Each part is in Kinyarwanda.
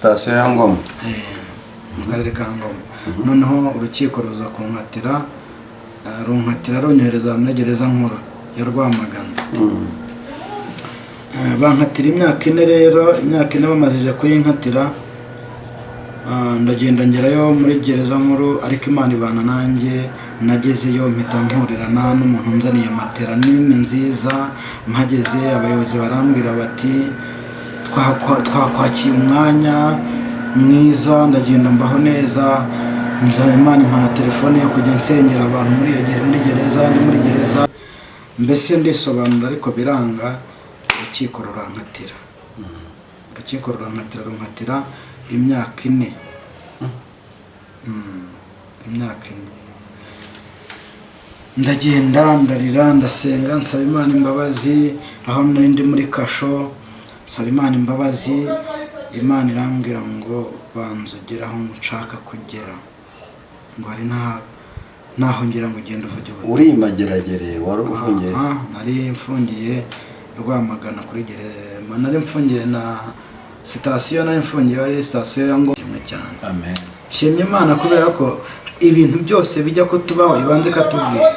Sitasiyo ya Ngoma. Mu karere ka Ngoma. Noneho urukiko ruza kunkatira, runkatira runyohereza muri gereza nkuru ya Rwamagana. Bankatira imyaka 4. Rero imyaka 4 bamazije kuyinkatira, ndagenda ngerayo muri gereza nkuru, ariko Imana ibana nanjye. Nagezeyo mpita mpurirana n'umuntu unzaniye matera nini nziza. Mpageze abayobozi barambwira bati twakwakiye umwanya mwiza. Ndagenda mbaho neza, nzana Imana impa na telefone yo kujya nsengera abantu muri iyo muri gereza. Ndi muri gereza mbese ndisobanura, ariko biranga, urukiko rurankatira. Urukiko rurankatira, runkatira imyaka 4. Imyaka 4. Ndagenda ndarira, ndasenga, nsaba Imana imbabazi. Aho nari ndi muri kasho, nsaba Imana imbabazi. Imana irambwira ngo banza ugere aho nshaka kugera, ngo hari naho ngira ngo ugende uvuge ubutumwa. Uri Mageragere wari ufungiye? Aha, nari mfungiye Rwamagana kuri gereza, nari mfungiye na sitasiyo, nari mfungiye ari sitasiyo ya Ngoma cyane. Amen. Nshimye Imana kubera ko ibintu byose bijya ko tubaho ibanze ikatubwira.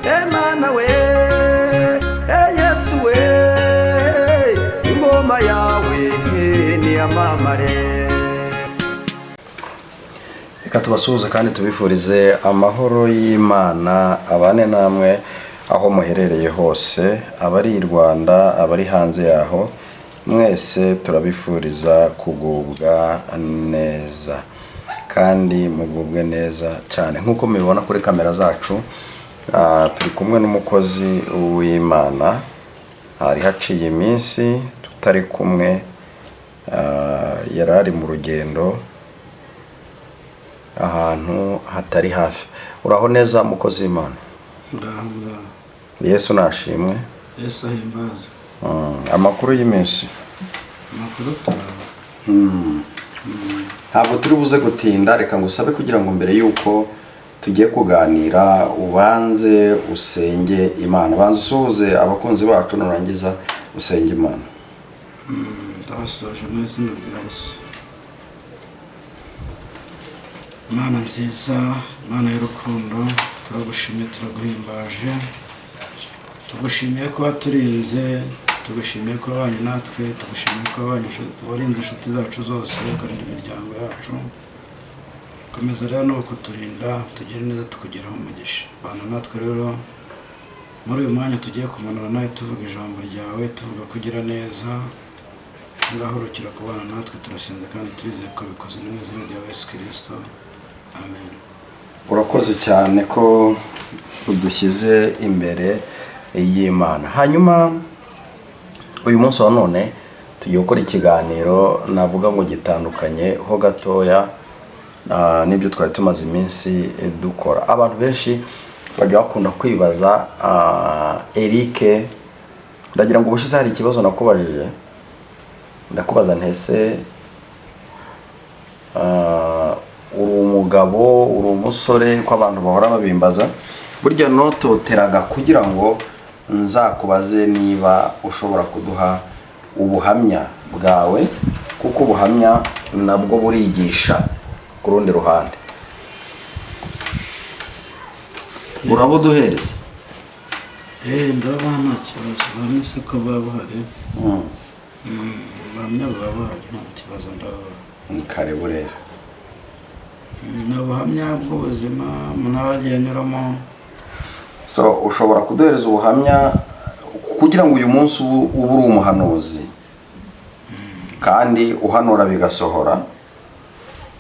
Emana we, Yesu we, ingoma yawe niyamamare. Reka tubasuhuze kandi tubifurize amahoro y'Imana abane namwe aho muherereye hose, abari i Rwanda, abari hanze yaho, mwese turabifuriza kugubwa neza kandi mugubwe neza cyane. Nk'uko mubibona kuri kamera zacu, turi kumwe n'umukozi w'Imana. Hari haciye iminsi tutari kumwe, yari ari mu rugendo ahantu hatari hafi. Uraho neza, mukozi w'Imana? Ngaho, ngaho. Yesu nashimwe. Yesu ahimbaze. Amakuru y'iminsi? Amakuru turaho. Ntabwo turi buze gutinda. Reka ngusabe kugira ngo mbere y'uko tugiye kuganira ubanze usenge Imana, banza usuhuze abakunzi bacu, nurangiza usenge Imana. Ndabasoje mu izina rya Yesu. Imana nziza, Imana y'urukundo, turagushimye, turaguhimbaje. Tugushimiye ko waturinze, tugushimiye ko wabanye natwe, tugushimiye ko warinze inshuti zacu zose, ukarinda imiryango yacu. Komeza rero no kuturinda, tugire neza, tukugeraho umugisha. Bana natwe rero muri uyu mwanya tugiye kumanura nawe, tuvuga ijambo ryawe, tuvuga kugira neza. Ngaho rukira kubana natwe. Turasenze kandi turizeye ko bikoze mu izina rya Yesu Kirisito, amen. Urakoze cyane ko udushyize imbere y'Imana. Hanyuma uyu munsi wa none tugiye gukora ikiganiro navuga ngo gitandukanye ho gatoya n'ibyo twari tumaze iminsi dukora. Abantu benshi bajya bakunda kwibaza, Eric, ndagira ngo ubushize hari ikibazo nakubajije, ndakubaza ntese uri umugabo, uri umusore, ko abantu bahora babimbaza. Burya nototeraga kugira ngo nzakubaze niba ushobora kuduha ubuhamya bwawe, kuko ubuhamya nabwo burigisha ku rundi ruhande. Urabuduhereza? Ndaba nta kibazo. Ubuhamya se ko buba buhari? Ubuhamya buba buhari, nta kibazo, ndaba. Ni karibu rero. Ni ubuhamya bw'ubuzima umuntu aba agiye anyuramo. So ushobora kuduhereza ubuhamya kugira ngo uyu munsi ube uri umuhanuzi kandi uhanura bigasohora.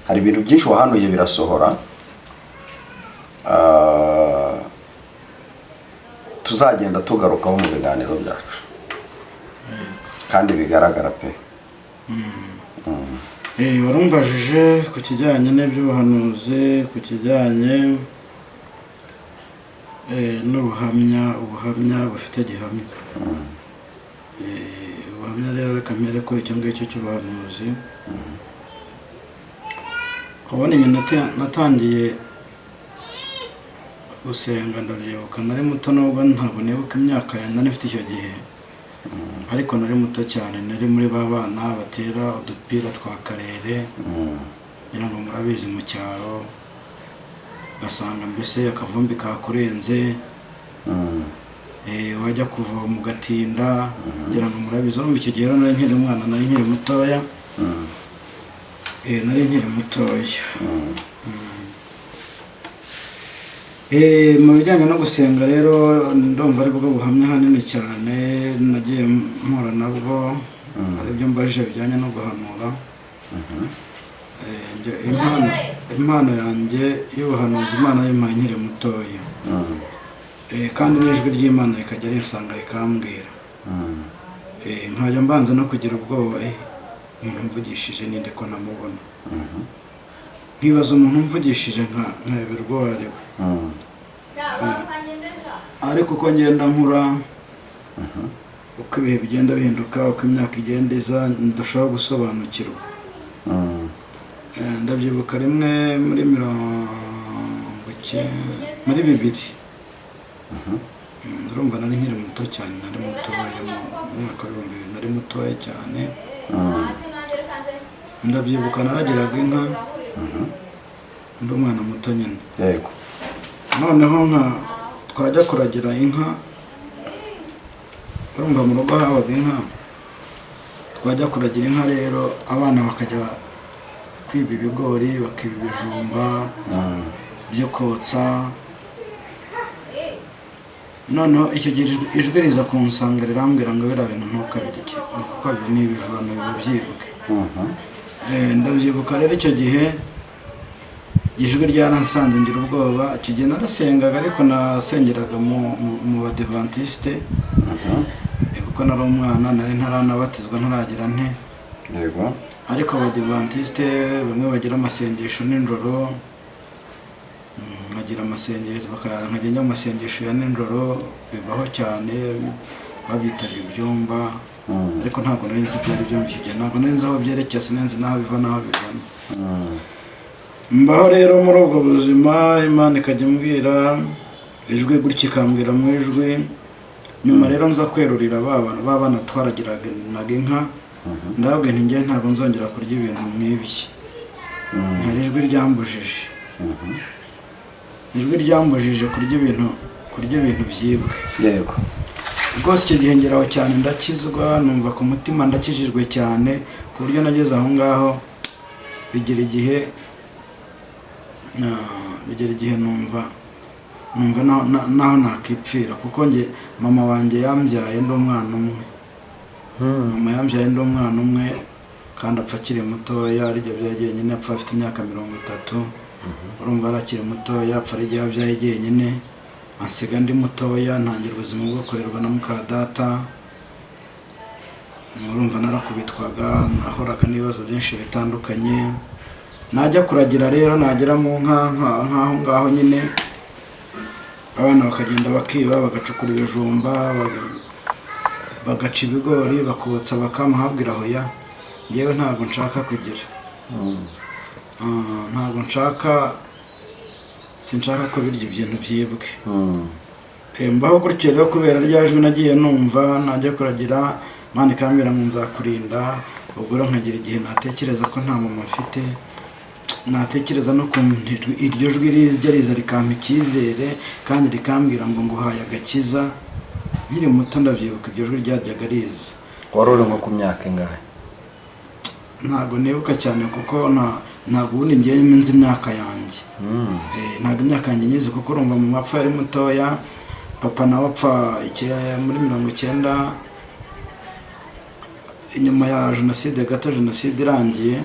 Hari ibintu byinshi wahanuye birasohora. Tuzagenda tugarukaho mu biganiro byacu kandi bigaragara pe. Warumbajije ku kijyanye n'iby'ubuhanuzi, ku kijyanye n'ubuhamya, ubuhamya bufite gihamya. Ubuhamya rero, reka mpere ko icyo ngicyo cy'ubuhanuzi. Ubundi njye natangiye Gusenga ndabyibuka nari muto, nubwo ntabwo nibuka imyaka yanjye nari mfite icyo gihe, ariko nari muto cyane, nari muri ba bana batera udupira twa karere, ngira ngo murabizi mu cyaro, ugasanga mbese akavumbi kakurenze, wajya kuvoma ugatinda, ngira ngo murabizi. Urumva icyo gihe rero nari nkiri umwana, nari nkiri mutoya. Nari nkiri mutoya. Mu bijyanye no gusenga rero, ndumva ari bwo buhamya hanini cyane nagiye mpura nabwo, ari byo mbajije bijyanye no guhanura. Njye impano yanjye y'ubuhanuzi Imana yayimpaye nkiri mutoya. Kandi n'ijwi ry'Imana rikajya rinsanga rikambwira. Nkajya mbanza no kugira ubwoba, umuntu mvugishije ninde ko namubona, nkibaza umuntu umvugishije nkayoberwa uwo ari we. Ariko uko ngenda nkura, uko ibihe bigenda bihinduka, uko imyaka igenda iza, ndushaho gusobanukirwa. Ndabyibuka rimwe muri 90, muri 2000. Urumva nari nkiri muto cyane, nari mutoya mu mwaka wa 2000, nari mutoya cyane. Ndabyibuka naragiraga inka ndi umwana muto nyine. Noneho nka twajya kuragira inka, urumva mu rugo habaga inka, twajya kuragira inka rero abana bakajya kwiba ibigori, bakiba ibijumba byo kotsa. Noneho icyo gihe ijwi riza kunsanga rirambwira ngo biriya bintu ntukabirye, kuko ni ibijurano biba byibwe. Ndabyibuka rero icyo gihe ijwi ryaransanze ngira ubwoba. Icyo gihe narasengaga, ariko nasengeraga mu Badivantiste, kuko nari umwana, nari ntaranabatizwa, ntaragira nte. Ariko Abadivantisite bamwe bagira amasengesho nijoro, nkagira amasengesho, nkajya njya mu masengesho ya nijoro, bibaho cyane, babyitaga ibyumba. Ariko ntabwo nari nzi ibyo ari byo muri icyo gihe, ntabwo nari nzi aho byerekeye, sinzi n'aho biva n'aho bigana. Mbaho rero muri ubwo buzima, Imana ikajya imbwira ijwi gutya, ikambwira mu ijwi. Nyuma rero nza kwerurira ba bantu, ba bana twaragiraga inka, ndababwira nti njyewe ntabwo nzongera kurya ibintu nk'ibi, hari ijwi ryambujije, ijwi ryambujije kurya ibintu byibwe. Rwose icyo gihe ngeraho cyane ndakizwa, numva ku mutima ndakijijwe cyane, ku buryo nageze aho ngaho bigera igihe numva naho nakipfira, kuko njye mama wanjye yambyaye ndi umwana umwe. Mama yambyaye ndi umwana umwe kandi apfa akiri mutoya, ari jye abyaye jyenyine, apfa afite imyaka 30. Urumva yari akiri mutoya, apfa ari jye abyaye jyenyine, ansiga ndi mutoya, ntangira ubuzima bwo kurerwa na muka data. Urumva narakubitwaga, nahoraga n'ibibazo byinshi bitandukanye. Najya kuragira rero, nagera mu nka nk'aho ngaho nyine, abana bakagenda bakiba, bagacukura ibijumba, bagaca ibigori, bakotsa, bakamuhabwira hoya, ngewe ntabwo nshaka kugira, ntabwo nshaka, sinshaka ko birya ibintu byibwe. Mbaho gutyo rero kubera rya jwi nagiye numva, najya kuragira Imana ikambwira ngo nzakurinda. Ubwo rero nkagira igihe natekereza ko nta mama mfite, natekereza no ku iryo jwi rijya riza rikampa icyizere kandi rikambwira ngo nguhaye agakiza. Nkiri muto ndabyibuka iryo jwi ryajyaga riza. Wari uri nko ku myaka ingahe? Ntabwo nibuka cyane kuko ntabwo ubundi ngiye nzi imyaka yanjye. Ntabwo imyaka yanjye nyizi, kuko urumva mu mapfa yari mutoya, papa nawe apfa muri 90, inyuma ya jenoside gato, jenoside irangiye.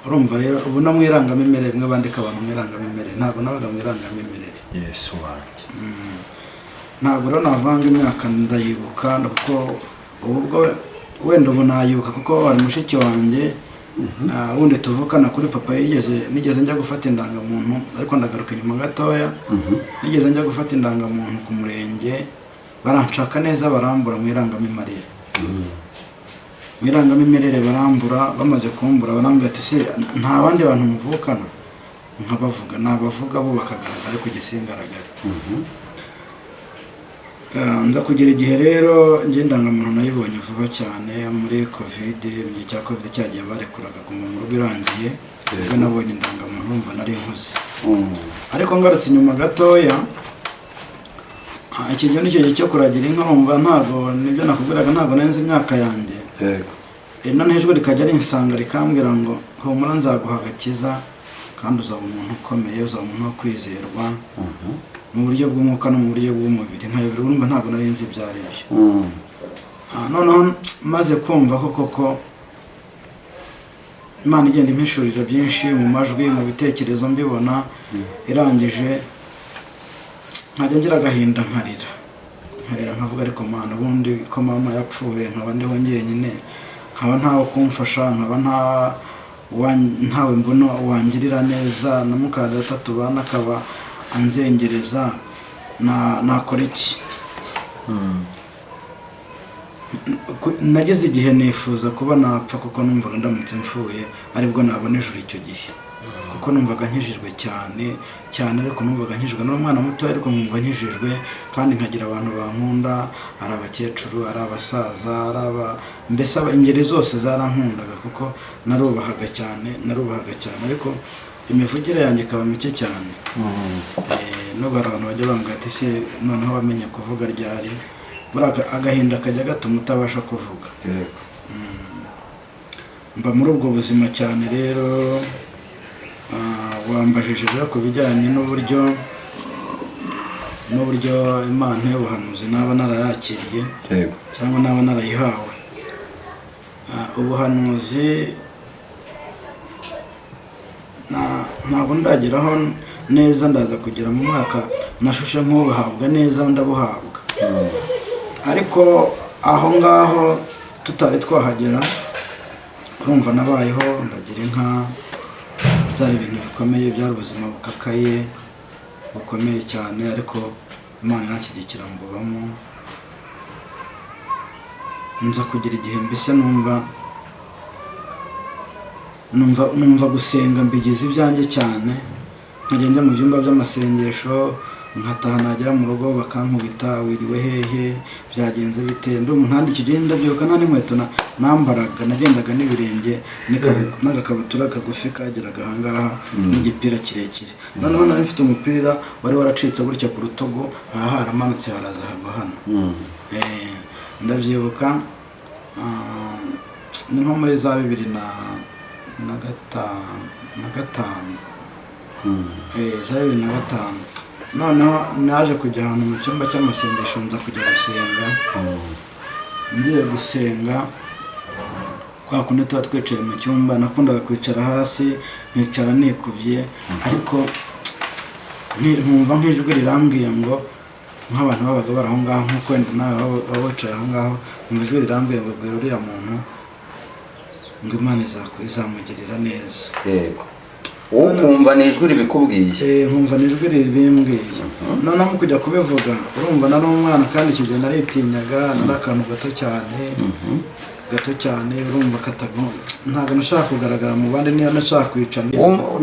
Urumva rero ubu no mu irangamimerere, mwe bandika abantu mu irangamimerere, ntabwo nabaga mu irangamimerere. Yesu wanjye! Ntabwo rero navanga imyaka ndayibuka, kuko ubu bwo wenda ubu nayibuka kuko hari mushiki wanjye wundi tuvukana kuri papa yigeze, nigeze njya gufata indangamuntu, ariko ndagaruka inyuma gatoya. Nigeze njya gufata indangamuntu ku murenge, baranshaka neza barambura mu irangamimerere. Mu irangamimerere barambura, bamaze kumbura barambwira ati: "Se nta bandi bantu muvukana?" Nkabavuga, nabavuga bo bakagaragara, ariko jye singaragare. Nza kugira igihe rero, njye indangamuntu nayibonye vuba cyane muri COVID, mu gihe cya COVID cyagiye barekuraga guma mu rugo irangiye, ubwo nabonye indangamuntu, urumva nari nkuze. Ariko ngarutse inyuma gatoya, iki gihe nicyo gihe cyo kuragira inka. Urumva ntabwo nibyo nakubwiraga, ntabwo nari nzi imyaka yanjye. Noneho ijwi rikajya rinsanga rikambwira ngo: "Humura, nzaguha agakiza kandi uzaba umuntu ukomeye, uzaba umuntu wo kwizerwa mu buryo bw'umwuka no mu buryo bw'umubiri." Nkayobera, urumva ntabwo nari nzi ibyo ari byo. Noneho maze kumva ko koko Imana igenda impishurira byinshi mu majwi, mu bitekerezo mbibona, irangije nkajya ngira agahinda, nkarira, nkarira, nkavuga: "Ariko Mana, ubundi ko mama yapfuye nkaba ndiho njyenyine, nkaba ntawe kumfasha, nkaba ntawe mbona wangirira neza, na muka data tubana akaba anzengereza, nakora iki?" Nageze igihe nifuza kuba napfa, kuko numvaga ndamutse mfuye aribwo nabona ijuru icyo gihe, kuko numvaga nkijijwe cyane cyane. Ariko numvaga nkijijwe, nari umwana muto, ariko nkumva nkijijwe kandi nkagira abantu bankunda, ari abakecuru, ari abasaza, ari aba mbese ingeri zose zarankundaga, kuko narubahaga cyane, narubahaga cyane, ariko imivugire yanjye ikaba mike cyane. Nubwo hari abantu bajya bambwira ati: "Se noneho wamenye kuvuga ryari?" Buriya agahinda kajya gatuma utabasha kuvuga. Mba muri ubwo buzima cyane rero. Wambajije rero ku bijyanye n'uburyo impano y'ubuhanuzi naba narayakiriye cyangwa naba narayihawe. Ubuhanuzi ntabwo ndageraho neza, ndaza kugera mu mwaka nashushe nk'ubuhabwa neza, ndabuhabwa. Ariko aho ngaho tutari twahagera, urumva nabayeho ndagira inka, byari ibintu bikomeye, byari ubuzima bukakaye bukomeye cyane, ariko Imana iranshyigikira mbubamo. Nza kugira igihe mbese numva gusenga mbigize ibyanjye cyane, nkajya njya mu byumba by'amasengesho, nkataha, nagera mu rugo bakankubita: "Wiriwe hehe? Byagenze bite?" Ndi umuntu icyo gihe ndabyibuka nta n'inkweto nambaraga, nagendaga n'ibirenge n'agakabutura kagufi kageraga ahangaha n'igipira kirekire. Noneho nari mfite umupira wari waracitse gutya ku rutugu, aha haramanutse haraza hagwa hano. Ndabyibuka, ni nko muri za 2005, za 2005. Noneho naje kujya ahantu mu cyumba cy'amasengesho, nza kujya gusenga. Ngiye gusenga, kwa kundi tuba twicaye mu cyumba, nakundaga kwicara hasi, nkicara nikubye, ariko nkumva nk'ijwi rirambwiye ngo, nk'abantu babaga bari aho ngaho, nk'uko wenda nawe waba wicaye aho ngaho, nkumva ijwi rirambwiye ngo: "Bwira uriya muntu ngo Imana izamugirira neza." Yego, wowe ukumva ni ijwi ribikubwiye? Nkumva ni ijwi ribimbwiye. Noneho mu kujya kubivuga, urumva nari umwana kandi icyo gihe naritinyaga, nari akantu gato cyane, gato cyane, urumva katago, ntabwo nashaka kugaragara mu bandi, niyo nashaka kwicara.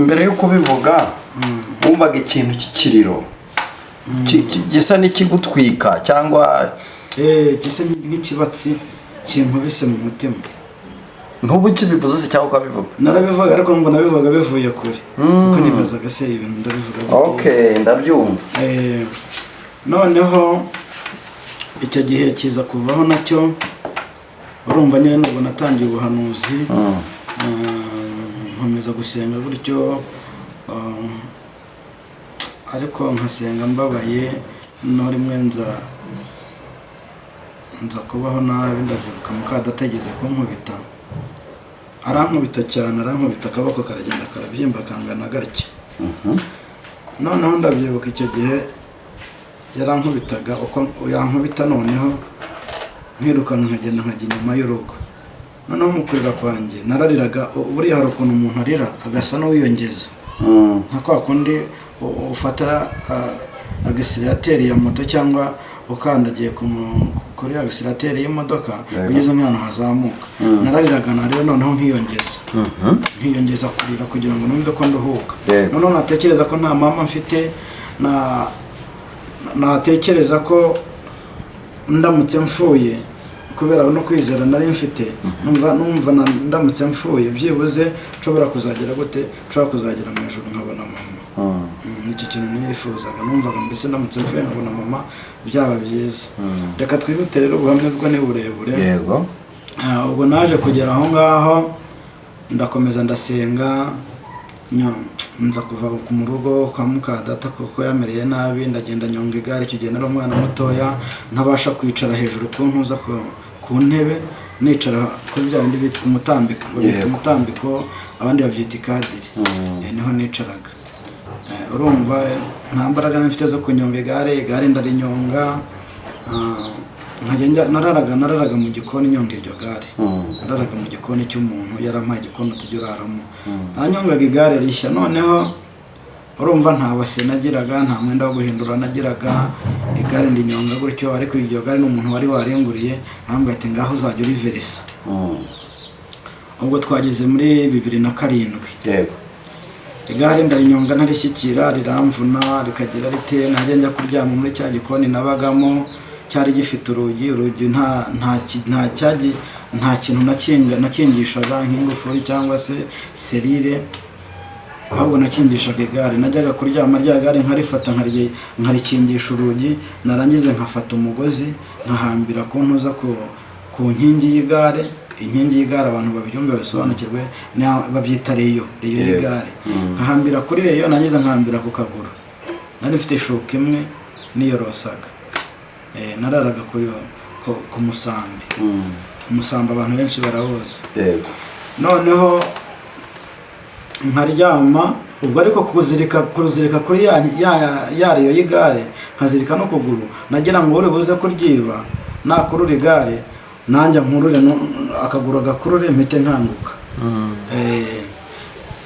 Mbere yo kubivuga wumvaga ikintu cy'ikiriro gisa n'ikigutwika cyangwa? Gisa nk'ikibatsi kinkubise mu mutima. Ntubu ukibivuze se cyangwa ukabivuga? Narabivuga, ariko ngo nabivuga bivuye kure, kuko nibazaga: se ibintu ndabivuga gute? Okay, ndabyumva. Noneho icyo gihe kiza kuvaho nacyo, urumva nyine nubwo natangiye ubuhanuzi, nkomeza gusenga gutyo, ariko nkasenga mbabaye. Noneho rimwe nza kubaho nabi. Ndabyibuka muka data kunkubita, arankubita cyane, arankubita akaboko karagenda karabyimba kangana gatya. Noneho ndabyibuka icyo gihe yarankubitaga, uko yankubita noneho nkirukanka, nkagenda nkajya inyuma y'urugo. Noneho mu kurira kwanjye narariraga, buriya hari ukuntu umuntu arira agasa n'uwiyongeza, nka kwa kundi ufata accélérateur ya moto cyangwa ukandagiye kuri accélérateur y'imodoka, ugeze nk'ahantu hazamuka. Narariraga narira, noneho nkiyongeza kurira kugira ngo numve ko nduhuka. Noneho natekereza ko nta mama mfite, natekereza ko ndamutse mfuye, kubera no kwizera nari mfite, numva ndamutse mfuye byibuze nshobora kuzagera gute, nshobora kuzagera mu ijuru nkabona mama. Nicyo kintu nifuzaga. Numvaga mbese ndamutse mfuye nkabona mama byaba byiza. Reka twihute rero, ubuhamya bwo ni burebure. Ubwo naje kugera aho ngaho, ndakomeza ndasenga, nza kuva mu rugo kwa muka data kuko yamereye nabi. Ndagenda nyonga igare. Icyo gihe nari umwana mutoya, ntabasha kwicara hejuru ku ntuza, ku ntebe, nicara kuri bya bindi bitwa umutambiko, babyita umutambiko, abandi babyita ikadiri. Niho nicaraga. Urumva nta mbaraga mfite zo kunyonga igare. Igare ndarinyonga, nkajya nararaga mu gikoni nyonga iryo gare. Nararaga mu gikoni cy'umuntu, yarampaye igikoni tujya uraramo. Nanyongaga igare rishya. Noneho urumva nta base nagiraga, nta mwenda wo guhindura nagiraga. Igare ndinyonga gutyo, ariko iryo gare ni umuntu wari waringuriye, arambwira ati: "Ngaho uzajya uriverisa." Ubwo twageze muri 2007. Igare ndarinyonga ntarishyikira, riramvuna, rikagira rite. Najya njya kuryama muri cya gikoni nabagamo, cyari gifite urugi. Urugi nta kintu nakingishaga nk'ingufuri cyangwa se serire, ahubwo nakingishaga igare. Najyaga kuryama, rya gare nkarifata, nkarikingisha urugi, narangiza nkafata umugozi nkahambira ku ntuza, ku nkingi y'igare. Inkingi y'igare, abantu babyumve babisobanukirwe, babyita rayon, rayon y'igare. Nkahambira kuri rayon, narangiza nkahambira ku kaguru. Nari mfite ishuka imwe niyorosaga. Nararaga ku musambi. Umusambi abantu benshi barawuzi. Noneho nkaryama ubwo, ariko kuzirika kuri ya rayon y'igare, nkazirika n'ukuguru, nagira ngo uri buze kuryiba nakurura igare, nanjye nkurure, akaguru gakurure, mpite nkanguka.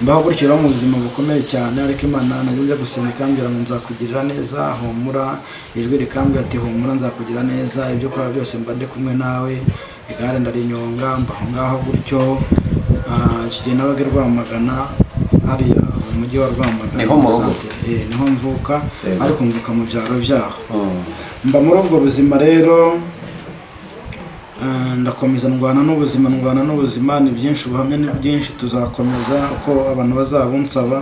Mbaho gutyo rero mu buzima bukomeye cyane. Ariko Imana, najya njya gusenga ikambwira ngo: "Nzakugirira neza, humura." Ijwi rikambwira ati: "Humura, nzakugira neza, ibyo ukora byose mba ndi kumwe nawe." Igare ndarinyonga, mbaho ngaho gutyo. Icyo gihe nabaga i Rwamagana, hariya mu mujyi wa Rwamagana. Niho mu rugo? Santere. Niho mvuka, ariko mvuka mu byaro byaho. Mba muri ubwo buzima rero, ndakomeza ndwana n'ubuzima, ndwana n'ubuzima. Ni byinshi, ubuhamya ni byinshi, tuzakomeza uko abantu bazabunsaba,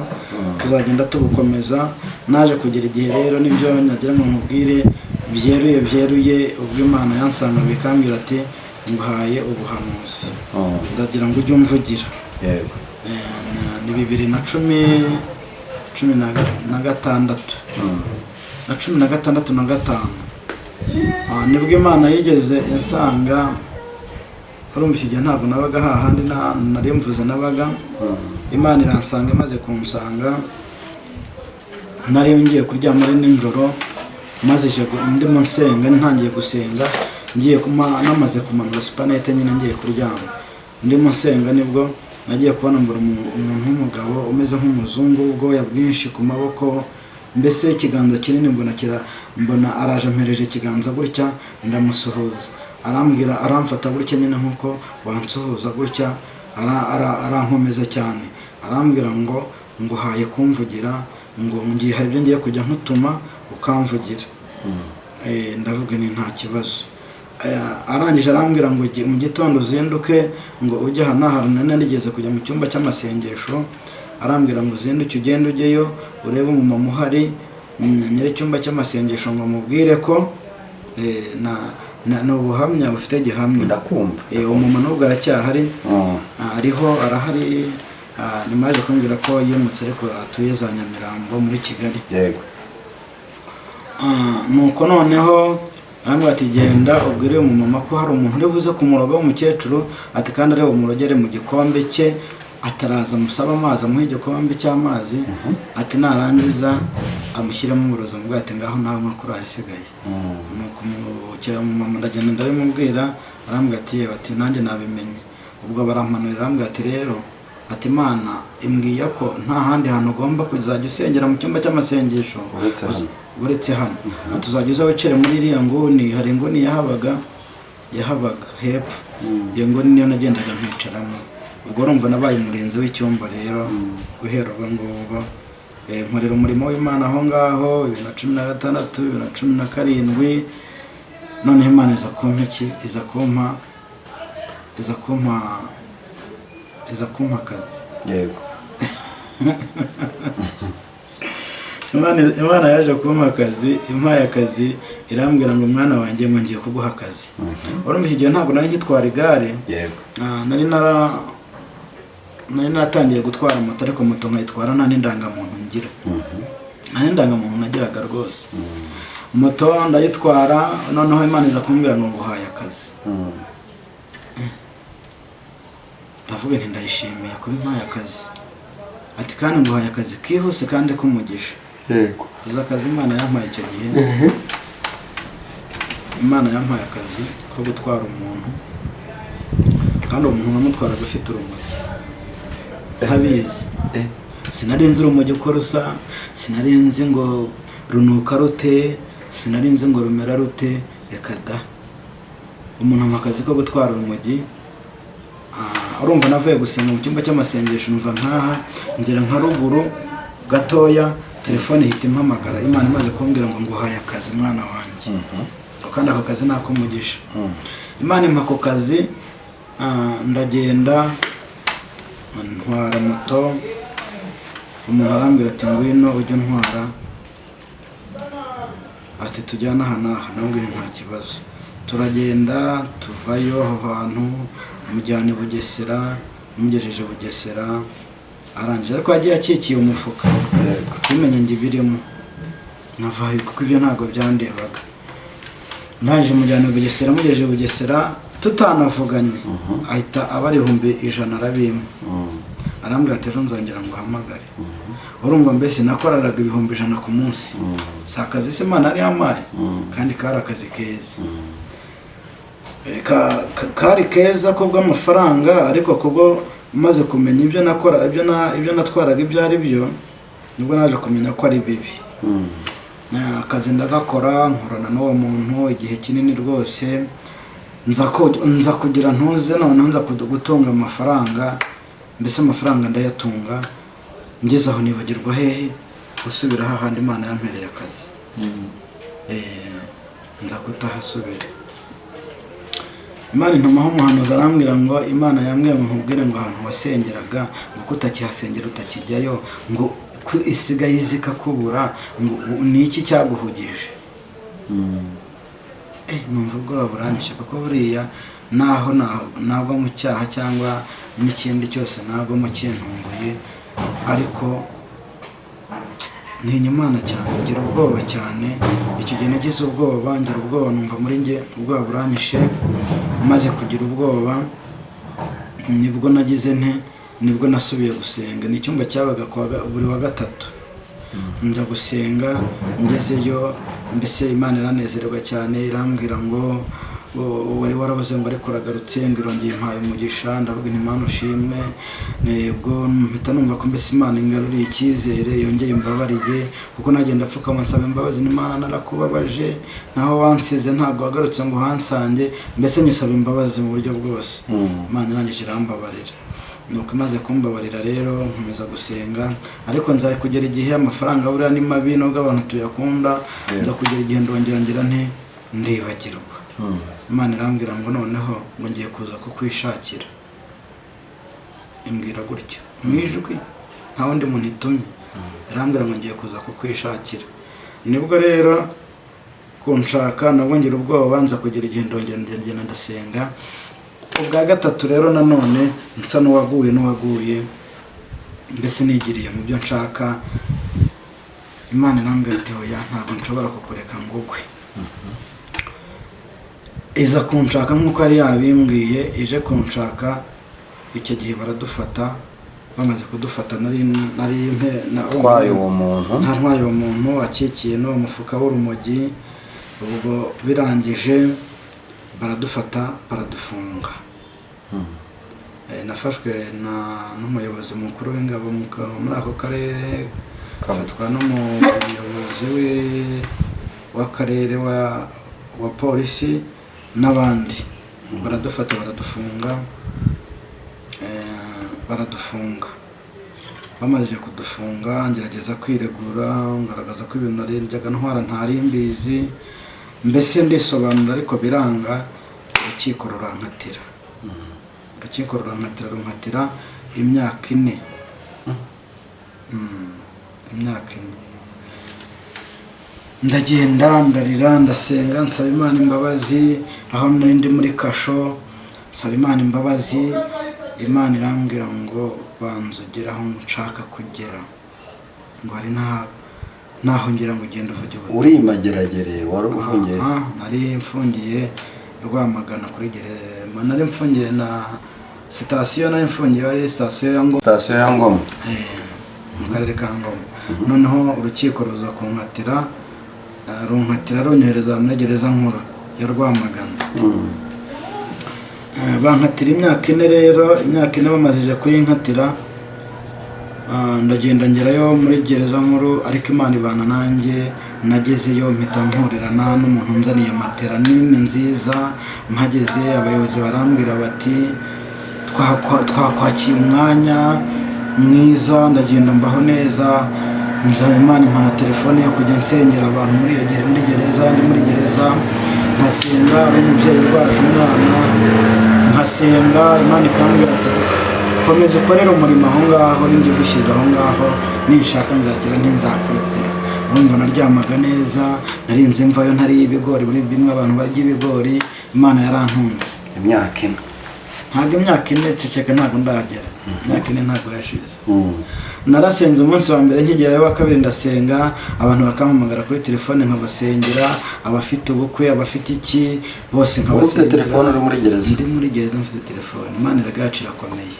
tuzagenda tubukomeza. Naje kugera igihe rero, nibyo nagira ngo nkubwire byeruye byeruye, ubwo Imana yansangaga ikambwira ati: "Nguhaye ubuhanuzi, ndagira ngo ujye umvugira." Ni 2010, 16 na 16 na 5. Nibwo Imana yigeze insanga. Urumva icyo gihe ntabwo nabaga hahandi nari mvuze nabaga. Imana iransanga. Imaze kunsanga, nari ngiye kuryama ari nijoro, maze ndimo nsenga, ntangiye gusenga, ngiye namaze kumanura supanete nyine, ngiye kuryama, ndimo nsenga, nibwo nagiye kubona mbura umuntu w'umugabo umeze nk'umuzungu, ubwoya bwinshi ku maboko, mbese ikiganza kinini. Mbona mbona araje, ampereje ikiganza gutya, ndamusuhuza, arambwira, aramfata gutya nyine nk'uko wansuhuza gutya, arankomeza cyane, arambwira ngo: "Nguhaye kumvugira," ngo ngiye, hari ibyo ngiye kujya nkutuma ukamvugira. Ndavuga ni nta kibazo. Arangije arambwira ngo: "Mu gitondo uzinduke," ngo "ujye aha n'aha." Nari narigeze kujya mu cyumba cy'amasengesho. Arambwira ngo: "Uzinduke ugende ujyeyo, urebe umumama uhari, nyiri icyumba cy'amasengesho," ngo mubwire ko ni ubuhamya bufite gihamya. Ndakumva. Umumama n'ubwo aracyahari. Ariho, arahari. Nyuma yaje kumbwira ko yimutse, ariko atuye za Nyamirambo muri Kigali. Nuko noneho arambwira ati: "Genda ubwire uyu mumama ko hari umuntu uri buze kumuroga w'umukecuru," ati "kandi ari bumurogere mu gikombe cye," ataraza amusaba amazi, amuhe igikombe cy'amazi, ati narangiza amushyiremo uburozi. Amubwira ati: "Ngaho nawe nywa kuri ayasigaye." Nuko umumama ndagenda ndabimubwira, arambwira ati: "Yewe," ati "nanjye nabimenye." Ubwo barampanurira, arambwira ati: "Rero Ati Imana imbwiye ko nta handi hantu ugomba kuzajya usengera mu cyumba cy'amasengesho Uretse hano. Uretse hano. Ati uzajya uza wicare muri iriya nguni. Hari inguni yahabaga hepfo. Iyo nguni niyo nagendaga nkicaramo. Ubwo urumva nabaye umurinzi w'icyumba rero guhera ubwo ngubwo. Nkorera umurimo w'Imana aho ngaho 2016, 2017. Noneho Imana iza kumpa iki? Iza kumpa akazi. Imana yaje kumpa akazi, impaye akazi irambwira ngo mwana wanjye, ngo ngiye kuguha akazi. Urumva iki gihe ntabwo nari ngitwara igare. Nari naratangiye gutwara moto, ariko moto nkayitwara nta n'indangamuntu ngira, nta n'indangamuntu nagiraga rwose. Moto ndayitwara. Noneho Imana iza kumbwira ngo nguhaye akazi. Ndavuga nti ndayishimiye kuba impaye akazi. Ati kandi nguhaye akazi kihuse kandi k'umugisha. Uzi akazi Imana yampaye icyo gihe? Imana yampaye akazi ko gutwara umuntu, kandi uwo muntu namutwaraga ufite urumogi ntabizi. Sinari nzi urumogi uko rusa, sinari nzi ngo runuka rute, sinari nzi ngo rumera rute, reka da. Umuntu ampa akazi ko gutwara urumogi. Urumva navuye gusenga mu cyumba cy'amasengesho, numva nkaha ngera nka ruguru gatoya, telefone ihita impamagara. Imana imaze kumbwira ngo nguhaye akazi mwana wanjye, kandi ako kazi ni ak'umugisha. Imana impa ako kazi, ndagenda ntwara moto. Umuntu arambwira ati ngwino ujye untwara, ati tujyane aha n'aha. Nabwiye nta kibazo. Turagenda, tuvayo aho hantu, mujyana i Bugesera. Mugejeje Bugesera arangije, ariko yagiye akikiye umufuka, simenye ngo ibirimo navayo kuko ibyo ntabwo byandebaga. Ndaje mujyana i Bugesera, mugejeje i Bugesera tutanavuganye ahita aba 100,000 arabimpa. Arambwira ati ejo nzongera ngo uhamagare. Urumva mbese nakoreraga 100,000 ku munsi. Si akazi se Imana yari yampaye? Kandi kari akazi keza. Kari keza kubw'amafaranga, ariko kubwo maze kumenya ibyo nakora, ibyo natwaraga ibyo ari byo, nibwo naje kumenya ko ari bibi. Akazi ndagakora, nkorana n'uwo muntu igihe kinini rwose, nza kugira ntuze, noneho nza gutunga amafaranga, mbese amafaranga ndayatunga. Ngeze aho nibagirwa hehe gusubira hahandi Imana yampereye akazi. Nza kutahasubira. Imana intumaho umuhanuzi, arambwira ngo Imana yambwiye ngo nkubwire ngo ahantu wasengeraga, ngo ko utakihasengera, utakijyayo, ngo ko isigaye iza ikakubura, ngo ni iki cyaguhugije? Numva ubwoba buranyishe, kuko buriya naho nagwa mu cyaha cyangwa n'ikindi cyose nagwamo kintunguye, ariko ntinya Imana cyane, ngira ubwoba cyane. Icyo gihe nagize ubwoba, ngira ubwoba, numva muri njye ubwoba buranyishe. Maze kugira ubwoba nibwo nagize nte, nibwo nasubiye gusenga. Ni icyumba cyabaga buri wa gatatu. Njya gusenga, ngezeyo mbese Imana iranezerwa cyane, irambwira ngo wari warabuze, ngo ariko uragarutse, ngo irongeye impaye umugisha. Ndavuga nti Imana ushimwe. Nibwo mpita numva ko mbese Imana ingaruriye icyizere, yongeye imbabariye, kuko nagenda apfukama nsaba imbabazi, n'Imana narakubabaje, naho wansize ntabwo wagarutse ngo uhansange, mbese nyisaba imbabazi mu buryo bwose. Imana irangije irambabarira. Nuko imaze kumbabarira rero nkomeza gusenga, ariko nza kugera igihe amafaranga buriya ni mabi nubwo abantu tuyakunda. Nza kugera igihe ndongera ngira nti ndibagirwa. Imana irambwira ngo noneho ngo ngiye kuza kukwishakira. Imbwira gutyo mu ijwi, nta wundi muntu itumye, irambwira ngo ngiye kuza kukwishakira. Nibwo rero kunshaka nabwo ngira ubwoba, nza kugera igihe ndongera ndagenda ndasenga. Ubwa gatatu rero nanone nsa n'uwaguye, mbese nigiriye mu byo nshaka. Imana irambwira ati oya, ntabwo nshobora kukureka ngo ugwe. Iza kunshaka nk'uko yari yabimbwiye. Ije kunshaka icyo gihe baradufata. Bamaze kudufata nari Utwaye uwo muntu. Nta, ntwaye uwo muntu akikiye n'uwo mufuka w'urumogi. Ubwo birangije baradufata, baradufunga. Nafashwe n'umuyobozi mukuru w'ingabo muri ako karere, afatwa n'umuyobozi w'akarere wa polisi n'abandi, baradufata baradufunga. Baradufunga. Bamaze kudufunga, ngerageza kwiregura, ngaragaza ko ibintu narembyaga ntwara ntari mbizi, mbese ndisobanura, ariko biranga. Urukiko rurankatira, urukiko rurankatira, runkatira imyaka 4. Imyaka 4. Ndagenda, ndarira, ndasenga, nsaba Imana imbabazi. Aho nari ndi muri kasho, nsaba Imana imbabazi. Imana irambwira ngo banza ugere aho nshaka kugera, ngo hari naho ngira ngo ugende uvuge ubutumwa. Uri Mageragere wari ufungiye? Aha, nari mfungiye Rwamagana kuri gereza, nari mfungiye na sitasiyo, nari mfungiye ari sitasiyo ya Ngoma. Sitasiyo ya Ngoma. Mu karere ka Ngoma. Noneho urukiko ruza kunkatira, runkatira runyohereza muri gereza nkuru ya Rwamagana. Bankatira imyaka 4. Rero imyaka 4 bamazije kuyinkatira, ndagenda ngerayo muri gereza nkuru, ariko Imana ibana nanjye. Nagezeyo mpita mpurirana n'umuntu unzaniye matera nini nziza. Mpageze abayobozi barambwira bati twakwakiye umwanya mwiza. Ndagenda mbaho neza, nzana Imana impa na telefone yo kujya nsengera abantu muri iyo muri gereza. Ndi muri gereza nkasenga, ari umubyeyi urwaje umwana, nkasenga, Imana ikambwira ati komeza ukorere umurimo aho ngaho, ninjye ugushyize aho ngaho, ninshaka nzagira ntinzakurekura. Urumva naryamaga neza, narinze mvayo ntariye ibigori, buri bimwe abantu barya ibigori. Imana yarantunze. Imyaka 4? Ntabwo imyaka 4, ceceka, ntabwo ndagera imyaka 4, ntabwo yashize. Narasenze umunsi wa mbere nkigerayo, wa kabiri ndasenga, abantu bakampamagara kuri telefone nkabasengera, abafite ubukwe, abafite iki, bose Wari ufite nkabasengera. telefone uri muri gereza? Ndi muri gereza mfite telefone. Imana iragacu irakomeye.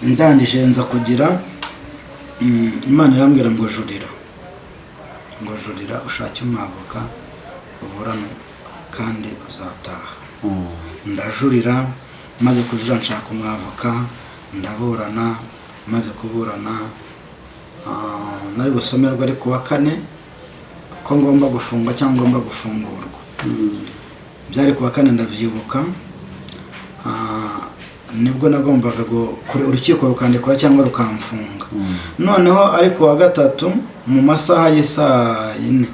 Ndangije nza kugira, Imana irambwira ngo jurira, ngo jurira ushake umwavoka uburane kandi uzataha. Ndajurira. Maze kujurira nshaka umwavoka, ndaburana. Maze kuburana, nari busomerwa ari kuwa kane ko ngomba gufungwa cyangwa ngomba gufungurwa. Byari kuwa kane, ndabyibuka. Nibwo nagombaga urukiko rukandikora cyangwa rukamfunga. Noneho ari kuwa gatatu mu masaha y'isaa 4,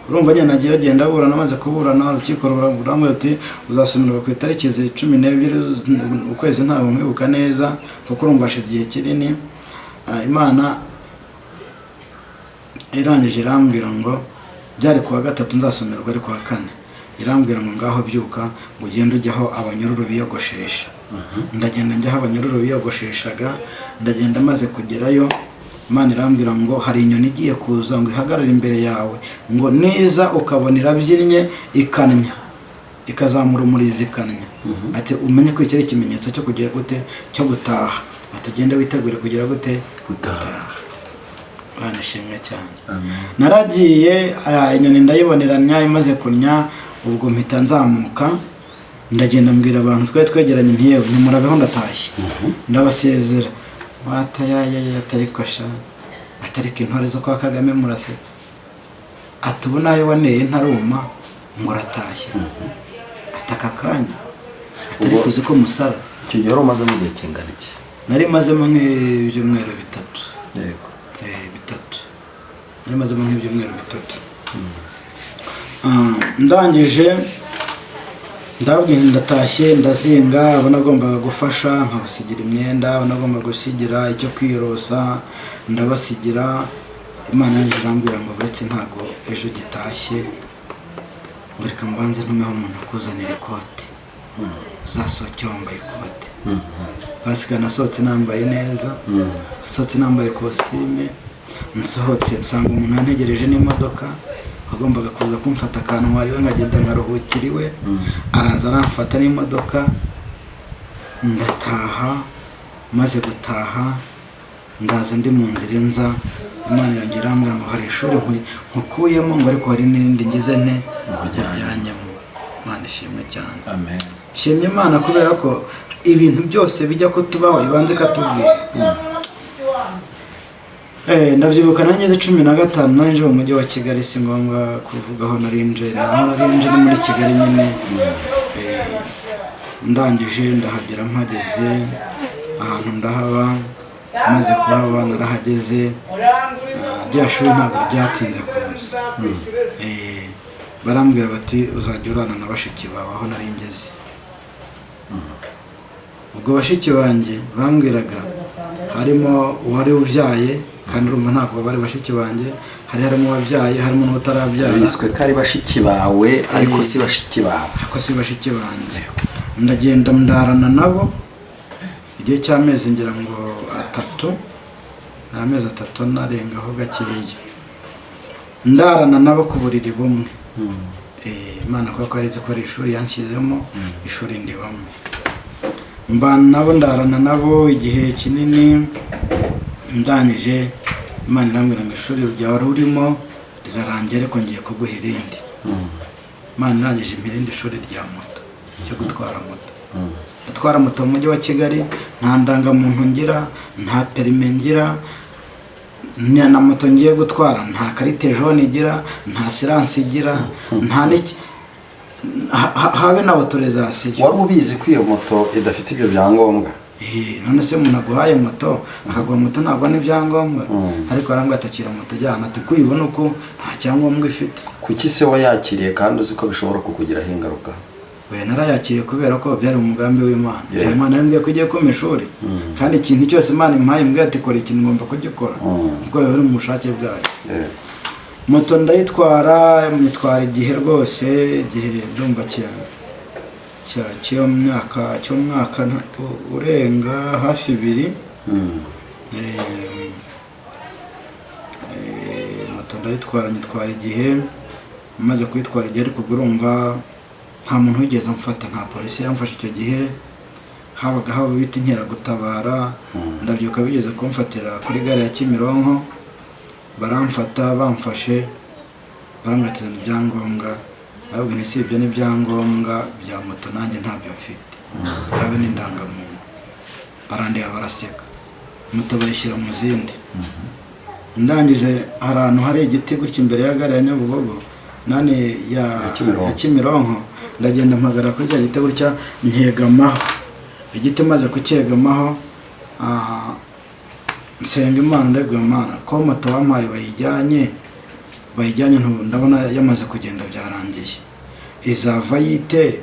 urumva nyine nagiye agenda aburana. Amaze kuburana, urukiko rurambwira ati uzasomerwa ku itariki 12 ukwezi, ntabwo nkwibuka neza kuko urumva hashize igihe kinini. Imana irangije irambwira ngo, byari kuwa gatatu, nzasomerwa ari kuwa kane, irambwira ngo ngaho byuka, ngo ugende ujye aho abanyururu biyogoshesha. Ndagenda njya aho abanyururu biyogosheshaga. Ndagenda, maze kugerayo Imana irambwira ngo hari inyoni igiye kuza ngo ihagarare imbere yawe, ngo niza ukabona irabyinnye ikannya, ikazamura umurizo ikannya, ati umenye ko iki ari ikimenyetso cyo kugira gute, cyo gutaha, ati ugende witegure kugira gute? Gutaha. Imana ishimwe cyane. Amen. Naragiye, inyoni ndayiboneranya, imaze kunnya ubwo mpita nzamuka, ndagenda mbwira abantu twari twegeranye nti yewe nimurabeho, ndatashye, ndabasezera. Watayayaya, atariko sha, atariko intore zo kwa Kagame murasetsa, ati ubu nayo waneye ntaruma ngo uratashye, ati aka kanya atari kuzi ko musara. Icyo gihe wari umazemo igihe kingana iki? Nari mazemo nk'ibyumweru 3. Yego. 3, nari mazemo nk'ibyumweru 3. Ndangije ndababwira ndatashye, ndazinga abo nagombaga gufasha nkabasigira imyenda, abo nagombaga gusigira icyo kwiyorosa ndabasigira. Imana yanjye irambwira ngo uretse ntago ejo gitashye, ngo reka mbanze ntumeho umuntu akuzanira ikote, uzasohoke wambaye ikote. Pasika nasohotse nambaye neza, nasohotse nambaye kositime. Nsohotse nsanga umuntu yantegereje n'imodoka, wagombaga kuza kumfata akantwara iwe, nkagenda nkaruhukira iwe. Araza aramfata n'imodoka, ndataha. Maze gutaha ndaza, ndi mu nzira nza, Imana irongera irambwira ngo hari ishuri nkukuyemo, ngo ariko hari n'irindi ngize nte, nkujyanyemo. Imana ishimwe cyane. Amen. Shimye Imana kubera ko ibintu byose bijya ko tubaho ibanze ikatubwira. Ndabyibuka nageze 15, nari mu mujyi wa Kigali, si ngombwa kuvuga aho narinje, naho narinje ni muri Kigali nyine. Ndangije ndahagera, mpageze ahantu ndahaba, maze kuhaba narahageze. Rya shuri ntabwo ryatinze kuza. Barambwira bati uzajya urana na bashiki bawe aho nari ngeze. Ubwo bashiki banjye bambwiraga harimo uwari ubyaye, kandi urumva ntabwo bari bashiki banjye, harimo uwabyaye, harimo n'utarabyara. Biswe ko ari bashiki bawe ariko si bashiki bawe. Ariko si bashiki banjye. Ndagenda ndarana nabo igihe cy'amezi ngira ngo 3, ni amezi 3 narengaho gakeya, ndarana nabo ku buriri bumwe. Imana kuko yari izi ko ari ishuri yanshyizemo, ishuri ndibamo, mbana nabo, ndarana nabo igihe kinini. Ndangije Imana irambwira ngo ishuri ryawe urimo rirarangiye, ariko ngiye kuguha irindi. Imana irangije impa irindi shuri rya moto, cyo gutwara moto. Ndatwara moto mu mujyi wa Kigali, nta ndangamuntu ngira, nta perime ngira, na moto ngiye gutwara nta carte jaune igira, nta assurance igira, nta n'iki, habe na autorisation. Wari ubizi ko iyo moto idafite ibyo byangombwa? None se umuntu aguhaye moto, akaguha moto ntabwo n'ibyangombwa? Ariko arambwira atakira moto jyana, ati kuyibona uko nta cyangombwa ifite. Kuki se wayakiriye kandi uzi ko bishobora kukugiraho ingaruka? Oya, narayakiriye kubera ko byari umugambi w'Imana. Yeah. Imana yambwiye ko igiye kumpa ishuri, kandi ikintu cyose Imana impaye imbwiye ati kora ikintu, ngomba kugikora, kuko biba biri mu bushake bwayo. Moto ndayitwara, nyitwara igihe rwose, igihe ndumva cy'umwaka urenga hafi 2. Moto ndayitwara, nyitwara igihe, maze kuyitwara igihe, ariko ubwo urumva nta muntu wigeze amfata, nta polisi yamfashe icyo gihe, habaga haba ibiti inkeragutabara. Ndabyuka bigeze kumfatira kuri gare ya Kimironko, baramfata, bamfashe barambwira ati zana ibyangombwa. Ndababwira nti si ibyo n'ibyangombwa bya moto nanjye ntabyo mfite, habe n'indangamuntu. Barandeba baraseka, moto bayishyira mu zindi. Ndangije hari ahantu hari igiti gutya imbere ya gare ya Nyabugogo, nani ya Ya Kimironko. ya Kimironko, ndagenda mpagara kuri cya giti gutya nkegamaho igiti, maze kucyegamaho nsenga Imana, ndabwira Imana ko moto wampaye bayijyanye, ndabona yamaze kugenda byarangiye, izava yite?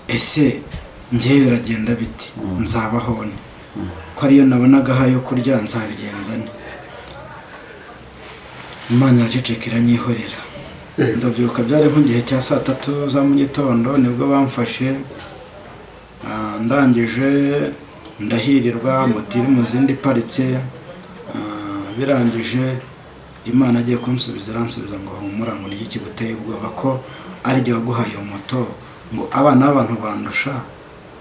Ese njyewe biragenda bite? Nzabaho nte ko ariyo nabonagaho ayo kurya? Nzabigenza nte? Imana iraceceka iranyihorera. Ndabyuka, byari nk'igihe cya saa 3 za mu gitondo nibwo bamfashe. Ndangije ndahirirwa, moto iri mu zindi iparitse. Birangije Imana agiye kunsubiza, iransubiza ngo humura, ngo niki kiguteye ubwoba ko ari jye waguhaye iyo moto? Ngo abana b'abantu bandusha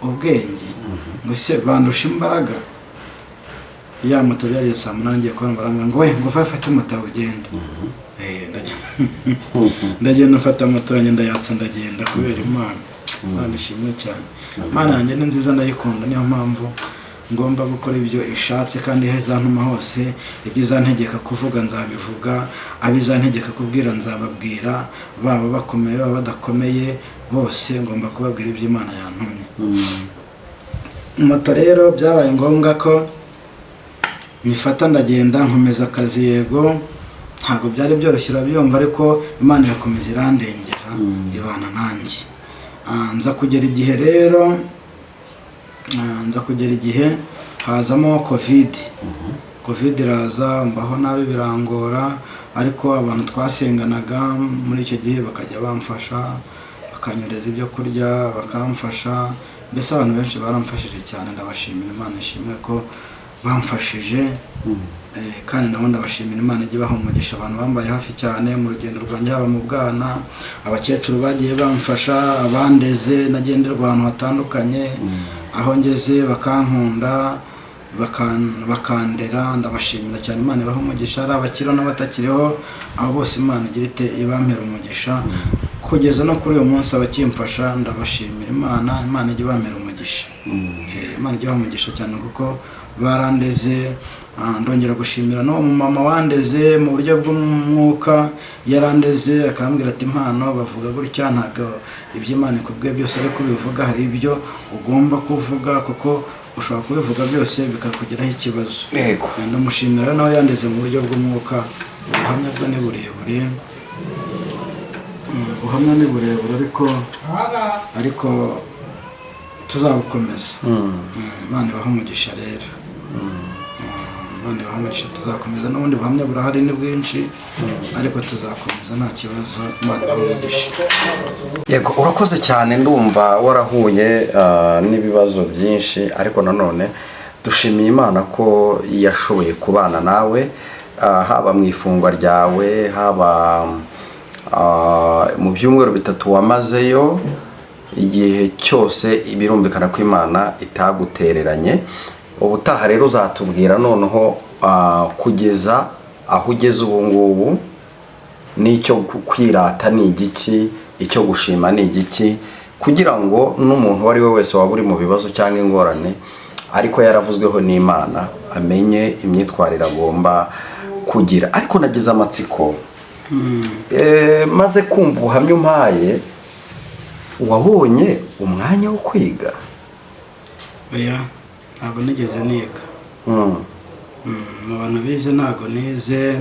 ubwenge, ngo se bandusha imbaraga? Ya moto byageze saa 8, ngiye kubona barambwira ngo we, ngo fate moto yawe ugende. Ndagenda mfata moto yanjye ndayatsa, ndagenda kubera Imana. Imana ishimwe cyane, Imana yanjye ni nziza, ndayikunda, niyo mpamvu ngomba gukora ibyo ishatse, kandi aho izantuma hose, ibyo izantegeka kuvuga nzabivuga, abo izantegeka kubwira nzababwira, baba bakomeye baba badakomeye, bose ngomba kubabwira ibyo Imana yantumye. Moto rero byabaye ngombwa ko nyifata, ndagenda nkomeza akazi. Yego ntabwo byari byoroshye urabyumva, ariko Imana irakomeza irandengera, ibana nanjye. Nza kugera igihe rero, nza kugera igihe hazamo Covid. Covid iraza, mbaho nabi birangora, ariko abantu twasenganaga muri icyo gihe bakajya bamfasha, bakanyereza ibyo kurya, bakamfasha, mbese abantu benshi baramfashije cyane, ndabashimira. Imana ishimwe ko bamfashije. Kandi nabo ndabashimira, Imana ijye ibaha umugisha, abantu bambaye hafi cyane mu rugendo rwanjye, haba mu bwana, abakecuru bagiye bamfasha, abandeze, nagenderwa ahantu hatandukanye, aho ngeze bakankunda, bakandera, ndabashimira cyane. Imana ibaha umugisha, ari abakiriho n'abatakiriho, abo bose Imana igira ite, ibampera umugisha. Kugeza no kuri uyu munsi abakimfasha ndabashimira Imana. Imana ijya ibamera umugisha. Imana ijya ibaha umugisha cyane kuko barandeze. Ndongera gushimira n'uwo mumama wandeze mu buryo bw'umwuka. Yarandeze akambwira ati: "Impano bavuga gutya, ntabwo ibyo Imana ikubwiye byose ariko ubivuga, hari ibyo ugomba kuvuga kuko ushobora kubivuga byose bikakugiraho ikibazo." Ndamushimira rero, nawe yandeze mu buryo bw'umwuka. Ubuhamya bwe ni burebure. Ubuhamya ni burebure, ariko tuzabukomeza. Imana ibahe umugisha rero. Imana ibahe umugisha, tuzakomeza n'ubundi buhamya burahari ni bwinshi, ariko tuzakomeza nta kibazo. Imana ibahe umugisha. Yego, urakoze cyane. Ndumva warahuye n'ibibazo byinshi, ariko nanone dushimiye Imana ko yashoboye kubana nawe, haba mu ifungwa ryawe, haba mu byumweru 3 wamazeyo. Igihe cyose birumvikana ko Imana itagutereranye. Ubutaha rero uzatubwira noneho kugeza aho ugeze ubu ngubu n'icyo kwirata ni igiki, icyo gushima ni igiki, kugira ngo n'umuntu uwo ari we wese waba uri mu bibazo cyangwa ingorane ariko yaravuzweho n'Imana amenye imyitwarire agomba kugira. Ariko nagize amatsiko, maze kumva ubuhamya umpaye, wabonye umwanya wo kwiga? Oya, ntabwo nigeze niga. Mu bantu bize ntabwo nize,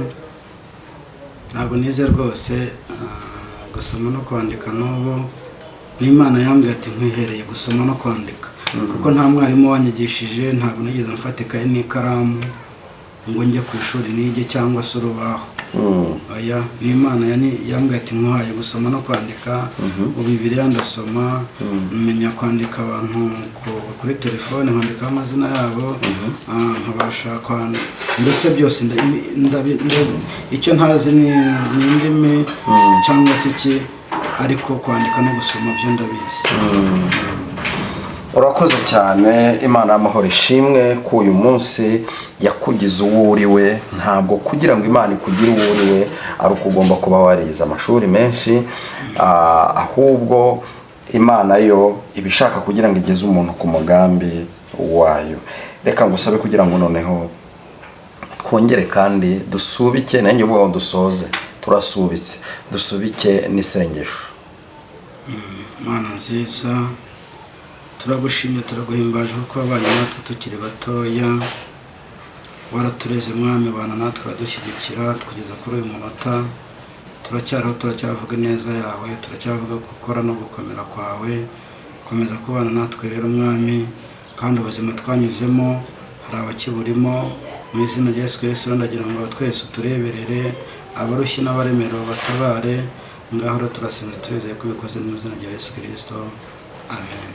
ntabwo nize rwose. Gusoma no kwandika n'ubu n'Imana yambwiye ati: "Nkwihereye gusoma no kwandika," kuko nta mwarimu wanyigishije. Ntabwo nigeze mfata ikayi n'ikaramu ngo njye ku ishuri nige cyangwa se urubaho. Oya, ni Imana yambwiye ati: "Nkuhaye gusoma no kwandika." Ubu Bibiliya ndasoma, menya kwandika abantu kuri telefone, nkandikaho amazina yabo, nkabasha kwandika mbese byose. Icyo ntazi ni indimi cyangwa se iki, ariko kwandika no gusoma byo ndabizi. Urakoze cyane. Imana y'amahoro ishimwe ko uyu munsi yakugize uwo uri we. Ntabwo kugira ngo Imana ikugire uwo uri we ari uko ugomba kuba warize amashuri menshi, ahubwo Imana yo iba ishaka kugira ngo igeze umuntu ku mugambi wayo. Reka ngusabe kugira ngo noneho twongere kandi dusubike, nanjye uvuga ngo dusoze, turasubitse, dusubike n'isengesho. Mana nziza, turagushimye, turaguhimbaje kuko wabanye natwe tukiri batoya. Waratureze Mwami, bana natwe, uradushyigikira kugeza kuri uyu munota. Turacyariho, turacyavuga ineza yawe, turacyavuga gukora no gukomera kwawe. Komeza kubana natwe rero Mwami, kandi ubuzima twanyuzemo hari abakiburimo. Mu izina rya Yesu Kristo ndagira ngo twese utureberere, abarushye n'abaremerewe batabare. Ngaho rero turasenze, turizeye ko ubikoze, mu izina rya Yesu Kristo, amen.